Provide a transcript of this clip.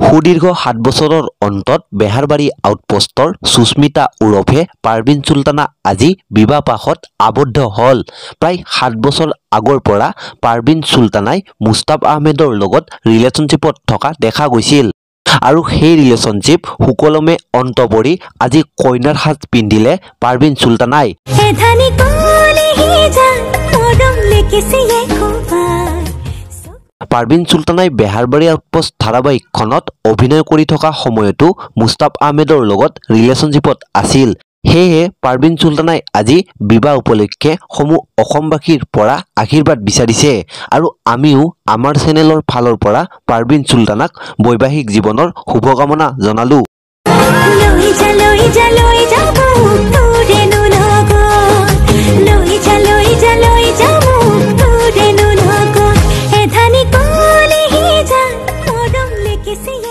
সুদীৰ্ঘ 7 বছৰৰ অন্তত বেহাৰবাৰী আউটপোষ্টৰ সুস্মিতা ওৰফে পাৰবিন চুলতানা আজি বিবাহ পাশত আবদ্ধ হ'ল। প্ৰায় 7 বছৰ আগৰ পৰা পাৰবিন চুলতানাই মুস্তাফ আহমেদৰ লগত ৰিলেশ্যনশ্বিপত থকা দেখা গৈছিল আৰু সেই ৰিলেশ্যনশ্বিপ সুকলমে অন্ত পৰি আজি কইনাৰ সাজ পিন্ধিলে পাৰবিন চুলতানাই। পাৰবিন চুলতানাই বেহাৰবাৰী আউটপোষ্ট ধাৰাবাহিকখনত অভিনয় কৰি থকা সময়তো মুস্তাফ আহমেদৰ লগত ৰিলেশ্যনশ্বিপত আছিল। সেয়েহে পাৰবিন চুলতানাই আজি বিবাহ উপলক্ষে সমূহ অসমবাসীৰ পৰা আশীৰ্বাদ বিচাৰিছে আৰু আমিও আমাৰ চেনেলৰ ফালৰ পৰা পাৰবিন চুলতানাক বৈবাহিক জীৱনৰ শুভকামনা জনালোঁ। किसी।